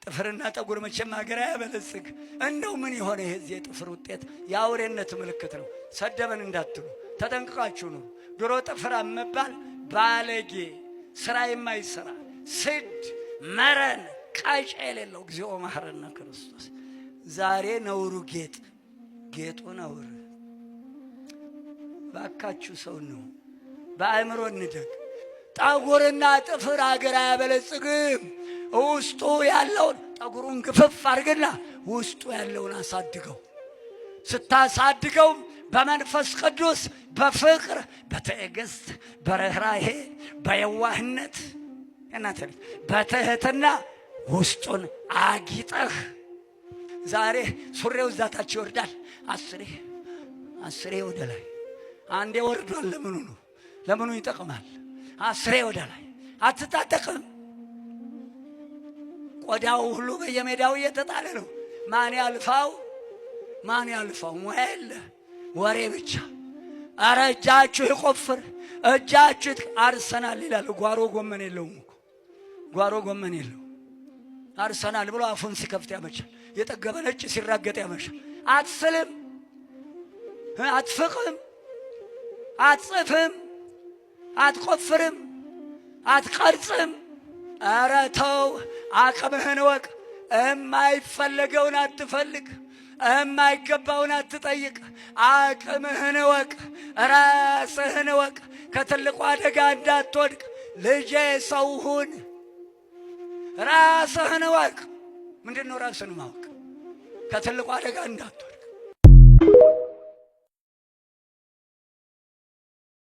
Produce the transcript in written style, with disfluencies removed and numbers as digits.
ጥፍርና ጠጉር መቼም ሀገር አያበለጽግ። እንደው ምን የሆነ ይሄ የጥፍር ውጤት የአውሬነት ምልክት ነው። ሰደበን እንዳትሉ ተጠንቅቃችሁ ነው። ድሮ ጥፍር መባል ባለጌ፣ ስራ የማይሰራ ስድ፣ መረን፣ ቀጭ የሌለው እግዚኦ መሐረነ ክርስቶስ። ዛሬ ነውሩ ጌጥ፣ ጌጡ ነውር። ባካችሁ ሰው ነው፣ በአእምሮ እንደግ። ጠጉርና ጥፍር አገር አያበለጽግም። ውስጡ ያለውን ጠጉሩን ግፍፍ አድርግና ውስጡ ያለውን አሳድገው። ስታሳድገው በመንፈስ ቅዱስ በፍቅር በትዕግስት በርኅራሄ በየዋህነት እናንተ በትህትና ውስጡን አጊጠህ። ዛሬ ሱሬው እዛ ታች ይወርዳል። አስሬ አስሬ ወደ ላይ አንዴ ወርዷል። ለምኑ ነው? ለምኑ ይጠቅማል? አስሬ ወደ ላይ አትታጠቅም። ቆዳው ሁሉ በየሜዳው እየተጣለ ነው። ማን ያልፋው? ማን ያልፋው? ሙያ የለ፣ ወሬ ብቻ። አረ እጃችሁ ይቆፍር፣ እጃችሁ አርሰናል ይላል። ጓሮ ጎመን የለውም እኮ፣ ጓሮ ጎመን የለው። አርሰናል ብሎ አፉን ሲከፍት ያመሻል። የጠገበ ነጭ ሲራገጥ ያመሻል። አትስልም፣ አትፍቅም፣ አትጽፍም፣ አትቆፍርም፣ አትቀርጽም። ኧረ ተው፣ አቅምህን እወቅ። እማይፈለገውን አትፈልግ፣ እማይገባውን አትጠይቅ። አቅምህን እወቅ፣ ራስህን እወቅ። ከትልቁ አደጋ እንዳትወድቅ ልጄ ሰው ሁን። ራስህን እወቅ። ምንድን ነው ራስን ማወቅ? ከትልቁ አደጋ እንዳትወድቅ።